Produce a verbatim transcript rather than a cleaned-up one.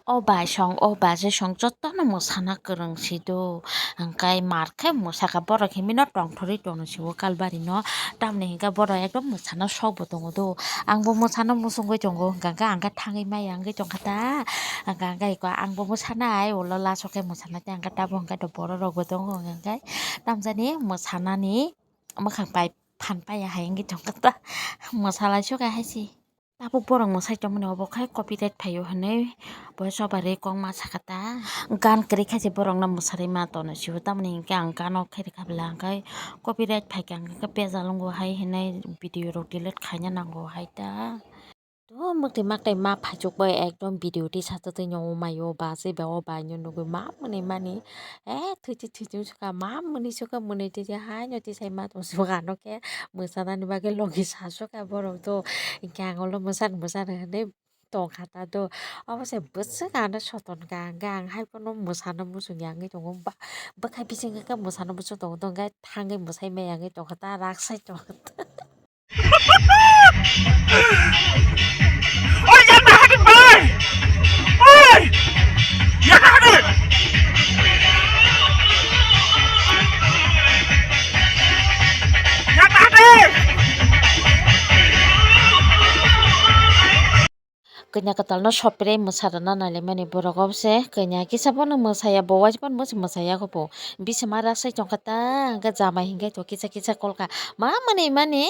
O bai song, o baje song, jotono mwsana kwrwng si do. Hwnkhe mar khe mwsakha borok himino tongthorwi tongno si o kalbari no. Tamni hwnkhe borok ekdom mwsana sok bo tongo do. Ang bo mwsana muchungwi tongo, hwnkhe ang khe thangwi maya wngwi tongkha ta. Hwnkhe ang khe eko ang bo mwsana ai ulo laso khe mwsana tei ang khe tabuk hwnkhe borok rok bo tongo, hwnkhe tamjani mwsanani mwkhang pai phan paiya hai wngwi tongkha ta. Mwsalai sok hai se. Tabuk borok mwsai tongmani obo khai copyright phaio hinwi bo soba rwi kok ma sakha ta. Gan kwrwi khaise borokno mwsarwi ma tono sio, tamoni hinkhe ang gano khe rwkha bwla hwnkhe copyright phaikha hwnkhe pejal wngo hai hinwi video rok delete khaina nango hai ta. To mwktwi maktwi ma phaichuk bai ekdom video tisajagwi nw maio bachwi ba o bai nw nugwi ma mwnwi mani. Eh, thwichi thwichi wngsuka, ma mwnwi suka, mwnwi twi haino tisai ma tong suka, ano khe mwchanani bagwi logi sa suka borok do. Hinkhe ang ulo mwchan mwchan hinwi tongkha ta do. Obo se bwswk ano soton ka, hwnkhe ang hai phano mwchano muchungya wngwi tongo. Ba-, bwkhak bising khe mwchano muchung tongo, to hwnkhe thangwi mwchai maya wngwi tongkha ta, raksai tongkha ta. Oi, yang dah hadap, oi! Oi! Yang dah hadap! Yang dah hadap! Kanya kwtalno sopre mwsarwna nailaimani borok, obose kanya kisa bono mwsaya, bo waisa bono mwsaya kho bo. Bisima raksai tongkha ta, hwnkhe jamai hinkhe to kisa kisa kolkha. Ma mwnwi mani.